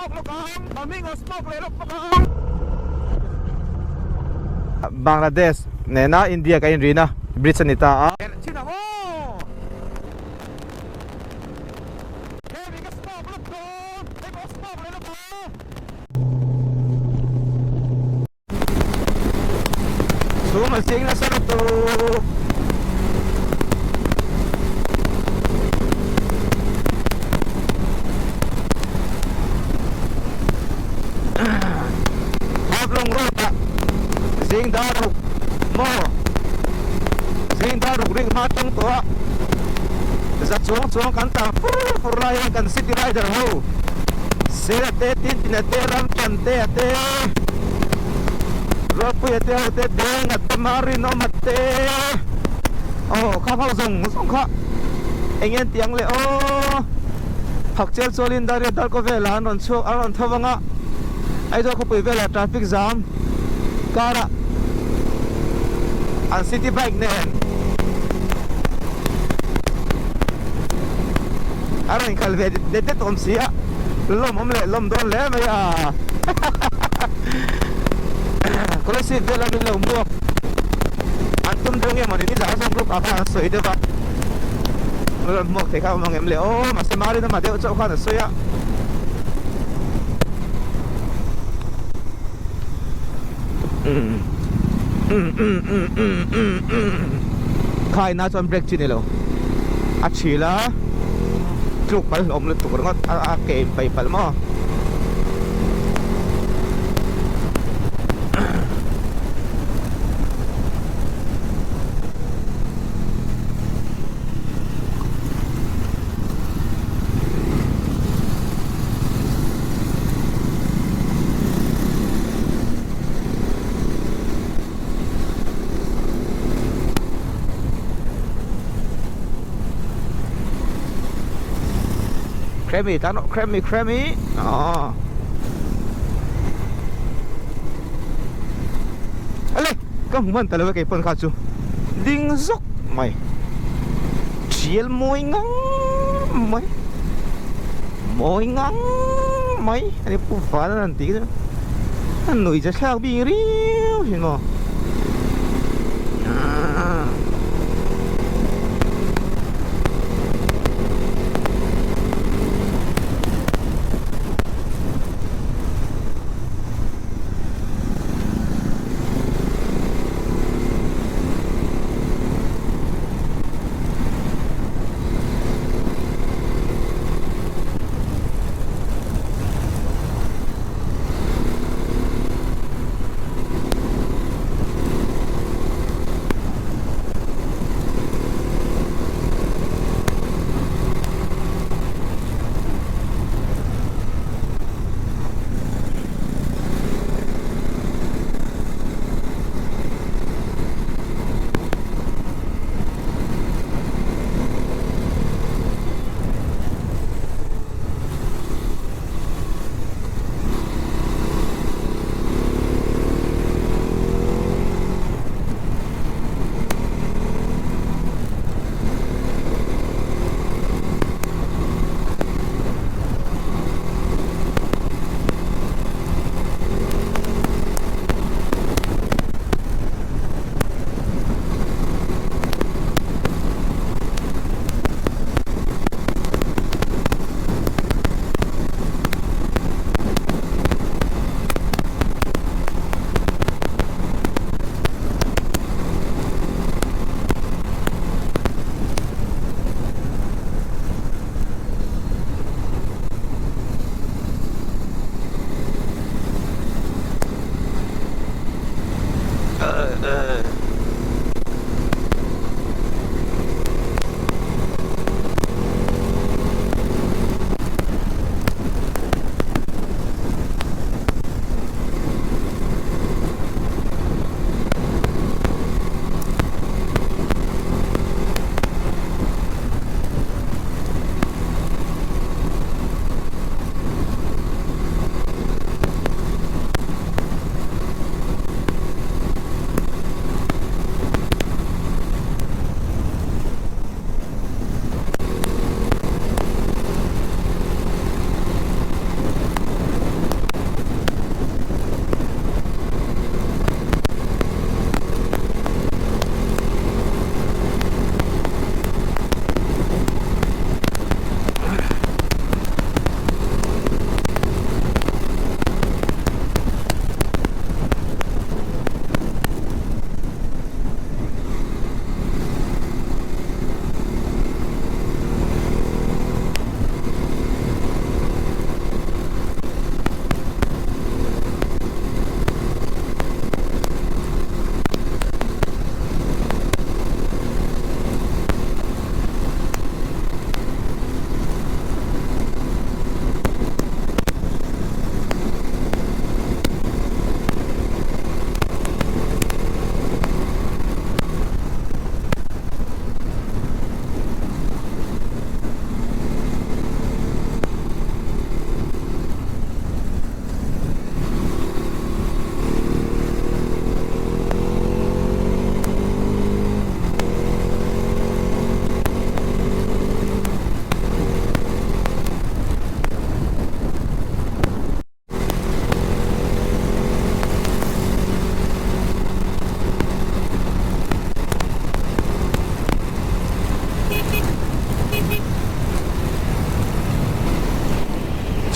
smoke lawk ang Mamingo smoke leh lawk bawk ang. Bangladesh nena India kan inrina bridge a ni ta a. Chin ang aw. Hemi ka smoke lawk dawn hei pawh smoke leh lawk ang. Chhung a zing nasa lutuk. Haflong road ah zing dar ruk maw zing dar ruk ring hma tawng tawh a za chuang chuang kan tang fur fur lai hian kan city rider ho sela te tin tin a te ram tan te a te. Ruatpuia te ho te Denga te Marinawma te aw kha ho zawng zawng kha eng nge an tih ang le aw Phak chel chualin Dariat Darkaw velah an rawn chhuak an rawn tho vang a Aizawl khawpui velah traffic jam karah an city bike nen a rawn kal ve det det awm si a lawm awm leh lawm dawn hle mai a Kolasib vel a min lo muak an tum deuh nge mawni nizan zawng group ah khan an sawi deuh a an rawn hmuak thei kha awm ang em le aw mahse Marin ama deuh chauh khan a sawi a. Khaina chuan brake chi nilo a thil a tluk pal hlawm lutuk ringawt a ke in pai palh maw. Kremi tan rawh Kremi Kremi aw Ale ka hmu hman ta lo e keipawn kha chu ding zawk mai thial mawi ngang mai mawi ngang mai ani pu van an tih chu a nuih che thlak bik riau thin maw.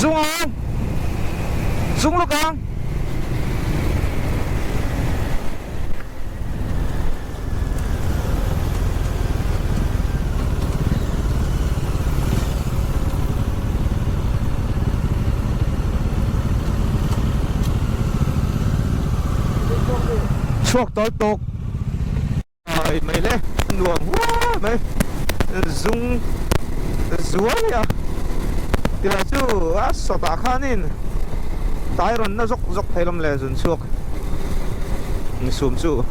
Zung ang! Zung lawk ang! Chhuak tawl tawk. Ai mai le nuam huai mai zung zuai a tilai chu a sawtah khanin tai rawn na zawk zawk thei lawm le zun chhuak insum chu.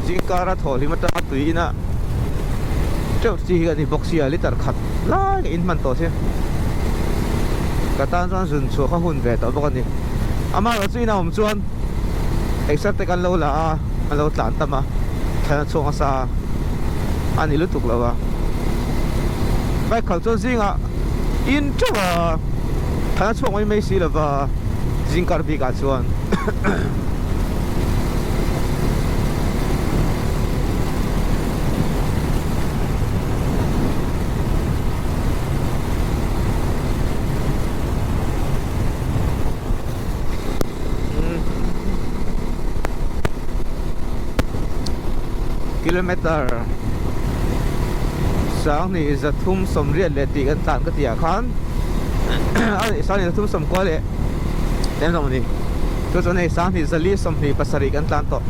Zingkara thawhhlim atanga tui ina teuh chi hi a ni bawk sia liter khat lai ka inhman tawh sia ka tan chuan zun chhuah kha hun ve tawh bawk a ni amaherawh chu ina awm chuan exer te kan lo la a an lo tlan tam a thlan a chhuak nasa a ni lutuk lo a bike khalh chuan zingah in teuh a thlan a chhuak mai mai si lova zingkar bikah chuan. Kilometer 2380 leh tih kan tlan ka tih ah khan a 2390 leh eng zawng a ni. Chu chuan hei 2427 kan tlan tawh.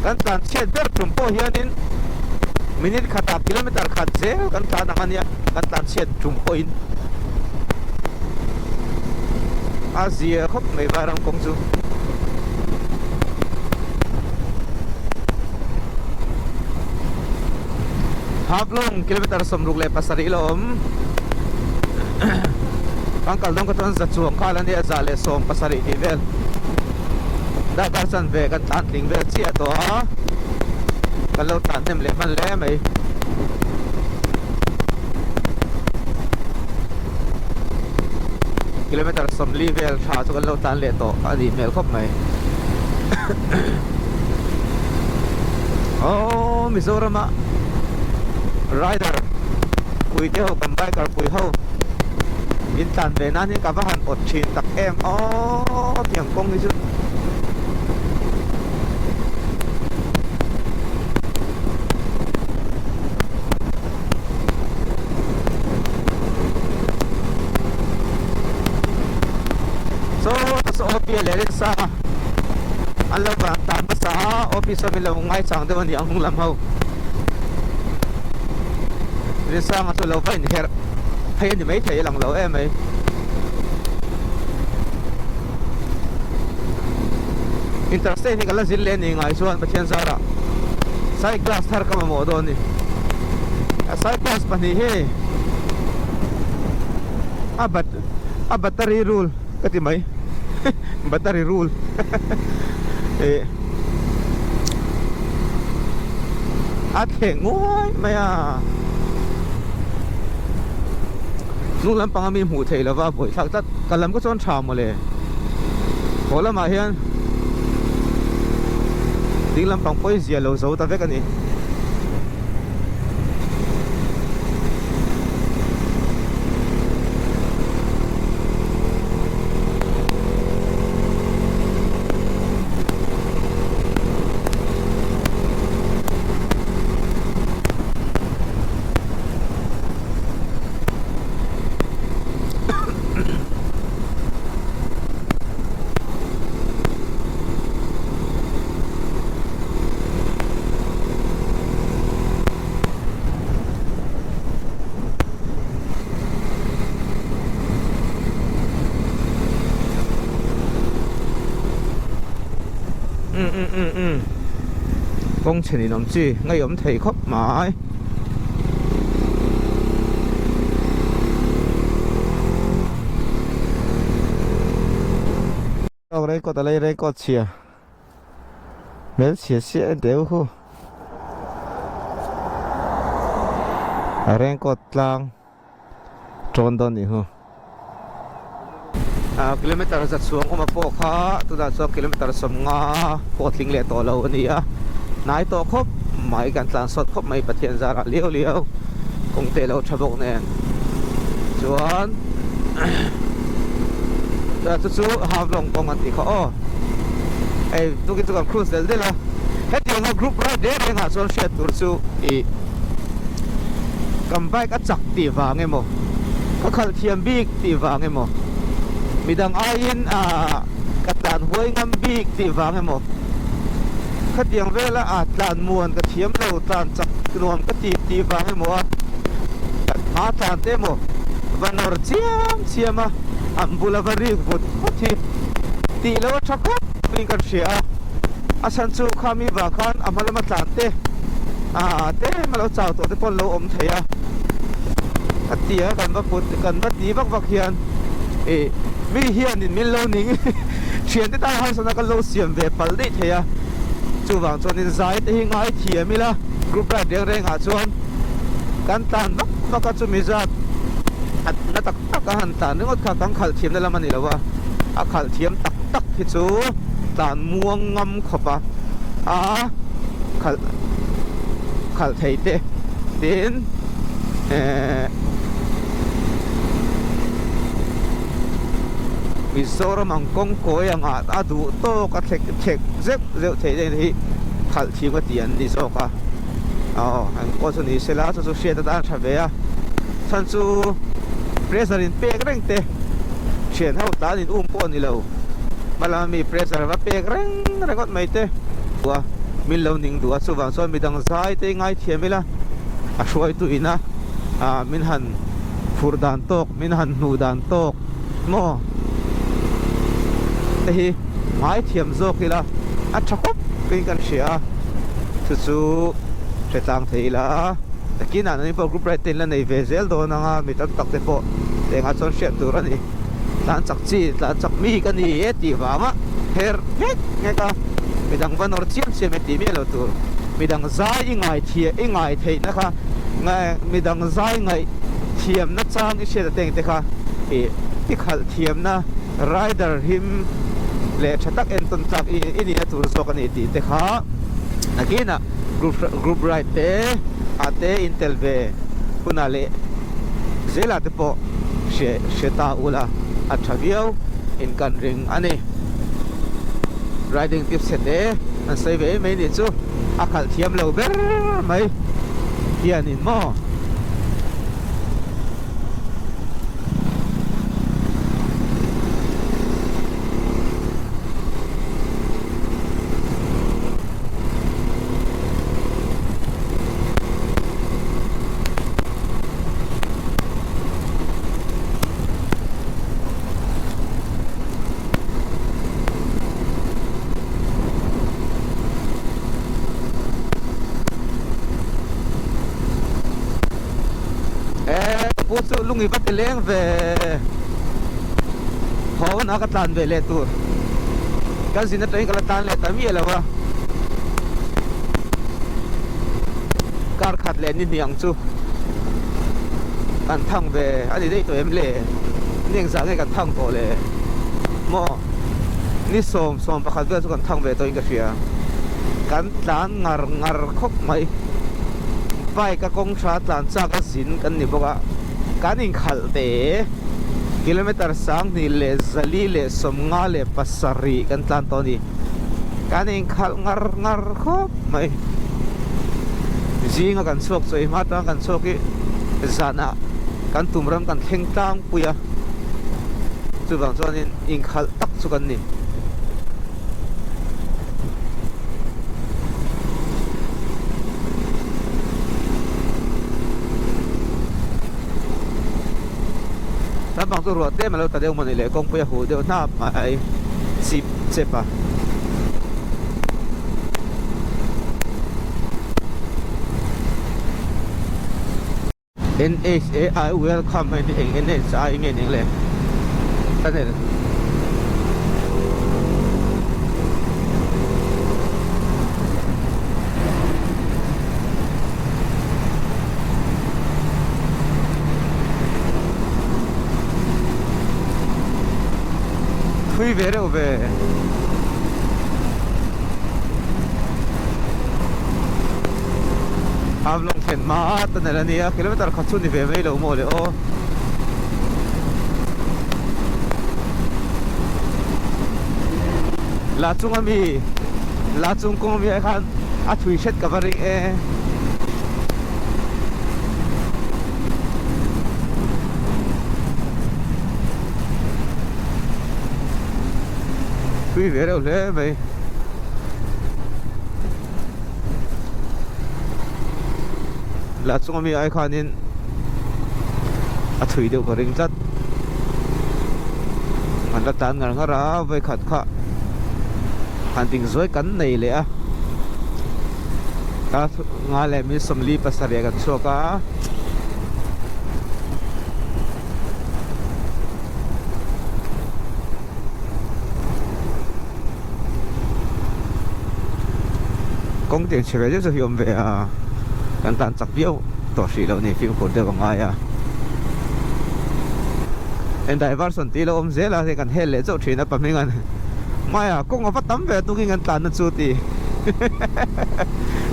Kan tlan chhiat ber tum pawh hianin minute khatah kilometer khat zel kan tlan ang a nia kan tlan chhiat tum pawhin a zia khawp mai vairam kawng chu. Haflong kilometer 67 la awm kan kal dawn kha chuan za chuang kha la nia 170 tih vel darkar chanve kan tlan tling vel chiah tawh a kan lo tlan hnem leh hman hle mai. Kilometer 40 vel tha chu kan lo tlan leh tawh a nih hmel khawp mai. Aww Mizorama rider pui te ho kan biker pui ho in tlan ve nan hian ka va han awt thin tak em aww tiang kawng hi chu Saw saw awpia leh rinsa an lo van tan hmasa a office a min lo ngaichang deuh a ni ang hnung lam ho rinsanga chu lo va inherh phei a ni maithei a lang lo em mai. Interstate hi ka la zin leh a ni ngai chuan Pathian zarah side glass thar ka mamawh dawn a ni a side glass pahnih hi a bat a battery rule ka ti mai battery rule eh a thleh nguai mai a hnung lampang a mi hmuh theih lova buaithlak tlat ka lam ka chuan tha mawle haw lamah hian ding lampang pawh hi zia lo zo ta vek a ni. Kawng chhe ninawm chi ngaihawm thei khawp mai. Tawk record a lei record chhia hmel chhia chiah en teh u khu a record tlang. Ṭawn dawn nih hu. Ah kilometer za chhuang awma pawh kha tunah chuan kilometer 50 pawh tling leh tawh lo a ni a. Hnai tawh khawp mai kan tlan sawt khawp mai Pathian zarah liau liau kawng te lo tha bawk nen chuan chu chu Havlong kawng an tih kha aw hei tukin chu kan cruise del del a hetianga group ride reng rengah chuan hriat tur chu ih kan bike a chak tih vang emaw ka khalh thiam bik tih vang emaw midang aiin ah ka tlan huai ngam bik tih vang emaw khatiang vela ah tlan muan ka thiam lo tlan chak nuam ka ti tih vang emaw a kan hma tlan te emaw va nawr chiam chiam a an bula va rik vut vut hi tih lo a tha khawp in kan hria a a chhan chu khami vang khan a hma lama tlan te ah te emaw lo chau tawh te pawh an lo awm thei a a ti a kan va put kan va ti vak vak hian ih mi hianin min lo ning thiante tan harsatna kan lo siam ve palh daih thei a chuvang chuanin zai te hi ngai thiam ila group ride reng rengah chuan kan tlan vak vak a chumi zat a na tak tak a han tlan ringawt kha kan khalh thiamna lam a ni lo a a khalh thiam tak tak hi chu tlan muang ngam khawp a a khalh khalh thei te tin ehh Mizoram ang kawng kawi angah a duh tawk a thlek thlek zeuh zeuh theih daih hi khalh thiam ka tih an ni zawk a aw an pawh chu ni sela chu chu hriat atan a tha ve a chhan chu pressure in pek reng te thian ho tan in um pawh a ni lo hma lama mi pressure va pek reng ringawt mai te a min lo ning duh a chuvang chuan midang zai te ngai thiam ila a hruaitu ina ah min han phurh dan tawk min han hnuh dan tawk maw te hi ngai thiam zawk ila a tha khawp in kan hria a chu chu hre tlang thei ila takinah nangni pawh group ride te in la nei ve zel dawn anga mi tam tak te pawh engah chuan hriat tur a ni tlan chak chi tlan chak mi ka ni e tih vanga her nghek nghek a midang va nawr chiam chiam e tih miah lo tur midang zai i ngai thiam i ngai theihna kha midang zai ngaih thiamna chang i hriat ateng te kha ih i khalh thiamna rider him leh tha tak entawn tlak i i nihna tur zawk a ni tih te kha nakinah group group ride te ah te in tel ve hunah leh zelah te pawh hre hre ta ula a tha viau in kan ring a ni riding tips he te an sawi ve mai nih chu a khalh thiam lo ber mai hianin maw. Pu chu lungi va ti leng ve haw a ka tlan ve leh tur kan zin atangin ka la tlan leh ta miah lo a kar khat leh ni hniang chu kan thang ve a ni daih tawh em le ni engzah nge kan thang tawh le maw ni 10 11 vel chu kan thang ve tawhin ka hria kan tlan ngar ngar khawp mai bike a kawng tha tlan chak a zin kan ni bawk a kan inkhalh te kilometer 2457 kan tlan tawh a ni kan inkhalh ngar ngar khawp mai zinga kan chhuak chawi hma atanga kan chhuak hi zanah kan tum ram kan thleng tlangpui a chuvang chuanin inkhalh tak chu kan ni. Lampang chu ruah tlem a lo ta deuh mawni leh kawngpui a huh deuh hnap mai chip chep a. NHAI welcome hei hi eng NHAI nge ning le channel Thui ve reuh ve. Haflong thlen hma a tunnel a nia, kilometer khat chu ni ve mai lo maw le aw. La chung a mi, la chung kawng a mi ah khan a thui hret ka va ring e. Thui ve reuh hle mai. La chung ami ai khanin a thui deuh ka ring tlat. An la tan ngar ngar a, vawikhat kha han ding zuai kan nei leh a. Ka nga leh mi 47 kan chhuak a. Kawng tiang chhe ve deuh chu hi awm ve a, kan tan chak viau tawh hrih loh ni fimkhur deuh a ngai a. Heng diversion tih lo awm zel a, hei kan hel leh chauh thin a pahming an Maia kawng a va tam ve tukin kan tlan na chu ti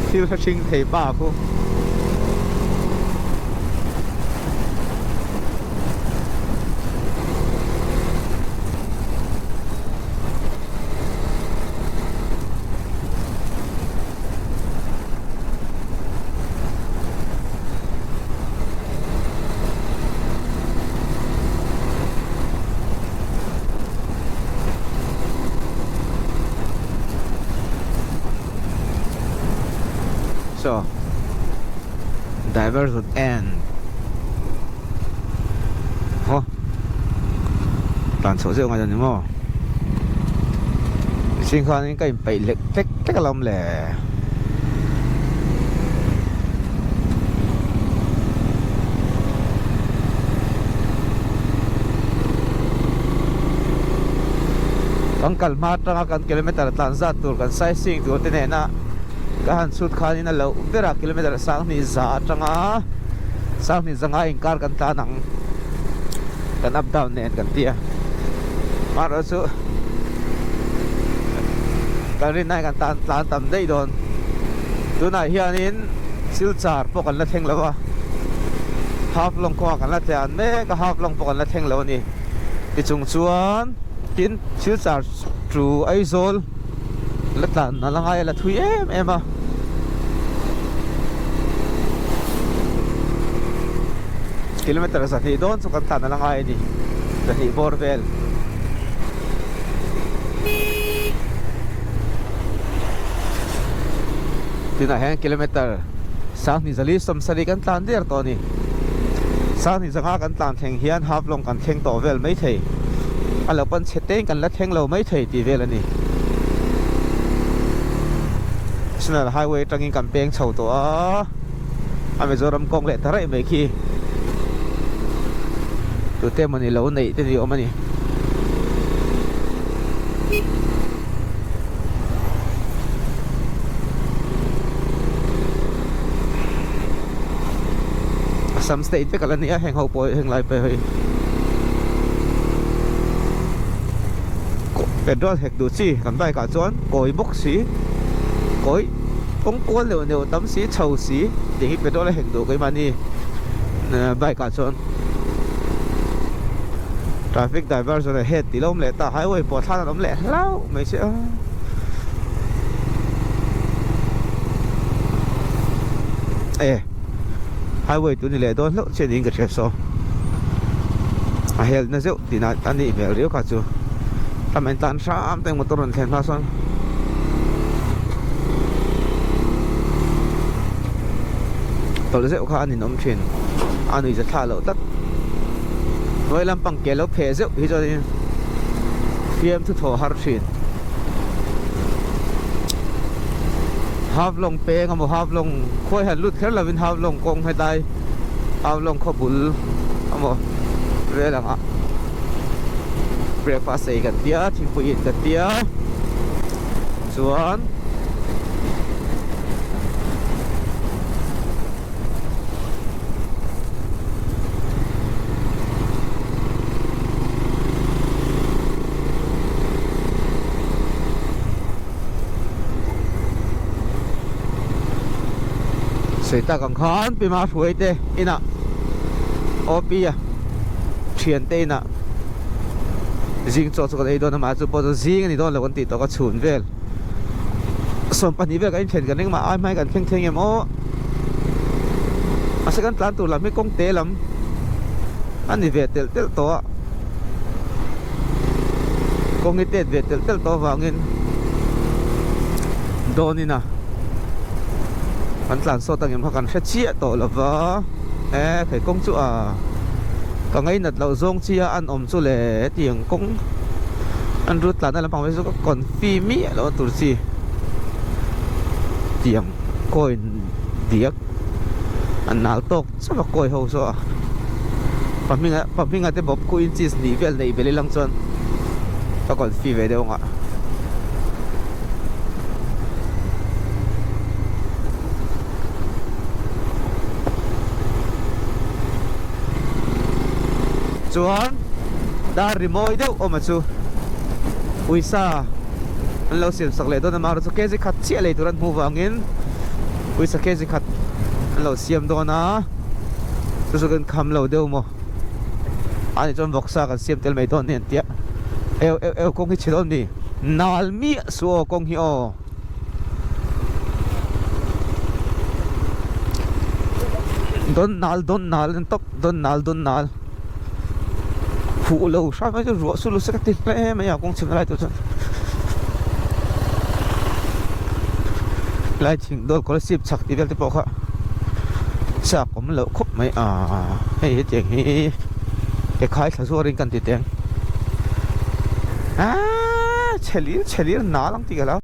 thil hre hring thei pa khu. So, diversion end. Haw tlan chhoh zeuh ngai dawn ni maw mihring khanin ka inpeih lek hlek hlek alawm le. Kan kal hma atanga kan kilometer tlan zat tur kan sightseeing tur te nena ka han chhut khanin a loh berah kilometer sanghnih za atanga Sanghnih zanga inkar kan tlan ang kan up down nen kan ti a amaherawh chu kan rin nai kan tan tlan tam daih dawn tunah hianin Silchar pawh kan la thleng lo a Haflong kawngah kan la tlan mek a Haflong pawh kan la thleng lo a ni tichung chuan tin Silchar chu Aizawl la tlan a la ngai a la thui em em a. Kilometer 200 dawn chu kan tlan a la ngai a ni 200 bawr vel. Tunah hian kilometer 2470 kan tlan der tawh a ni. 2500 kan tlan thleng hian half long kan thleng tawh vel maithei. A lo pan chhe teng kan la thleng lo maithei tih vel a ni. National Highway atangin kan peng chho tawh a, a Mizoram kawng leh ta raih mai khi tute emawni lo neih te ni awm a ni. Assam state vek a la ni a heng ho pawh hi heng lai pawh hi petrol hek duh chi kan bike ah chuan kawi bawk si kawi kawng kual neuh neuh tam si chho si tih hi petrol a hek duh keimahni bike ah chuan traffic diversion ahead tih lo awm leh ta highway pawh thlan an awm leh hlauh mai che a. E highway tu ni leh dawn hlauh chian in ka hria saw a helh na zeuh tih na a nih hmel riau kha chu tam en tan hram te motor rawn thlen hma sawn tawlh zeuh kha a ninawm thin a nuih za thlah loh tlat hnuai lampang ke lo pheh zeuh hi chuan in fiam thu thaw har thin. Havlong peng emaw Havlong khuai han lut kher lovin Havlong kawng hetlai Havlong khaw bul emaw vel ang a breakfast ei kan tia thingpui in kan tia chuan Sawi tak ang khan Pi Mahruai te inah OP a thian te inah zing chaw chu kan ei dawn a, mahse chu pawh chu zing a ni dawn lo kan tih tawh ka chhun vel 12 vel kan inthlen kan ring mah ai hmai kan thleng thleng em aw mahse kan tlan tur lam hi kawng te lam a ni ve telh telh tawh a kawng hi tet ve telh telh tawh avangin dawn in a kan tlan sawt ang em kha kan hre chiah tawh lo va e thei kawng chu a ka ngainat loh zawng chi a an awm chu le hetiang kawng an rut tlanna lampang phei chu ka confi miah loh a tur chi tiang coin diak an nal tawk chauh a kawi ho chu a pahminga pahminga te bawp khu inches hnih vel neih belh ilang chuan ka confi ve deuh ang a. Chuan dar ri mawi deuh awm a chu uisa an lo siam sak leh dawn a mahro chu kg khat chiah lei tur an hmuh vangin uisa kg khat an lo siam dawn a chu chu kan kham lo deuh maw ani chuan vawksa kan siam tel mai dawn a ni an tia eu eu eu kawng hi chhe dawn a ni nal miah suh aw kawng hi aw. Dawn nal dawn nal an tawp dawn nal dawn nal huh lo hram mai chu ruah chu lu se ka ti hle mai a kawng chhimna lai tur chuan lai thing dawl kawr sip chhak tih vel te pawh kha chak awm loh khawp mai a hei hetiang hi ke khai thla zuarin kan ti teng aaa chhe lir chhe lir nal ang tih ka hlau.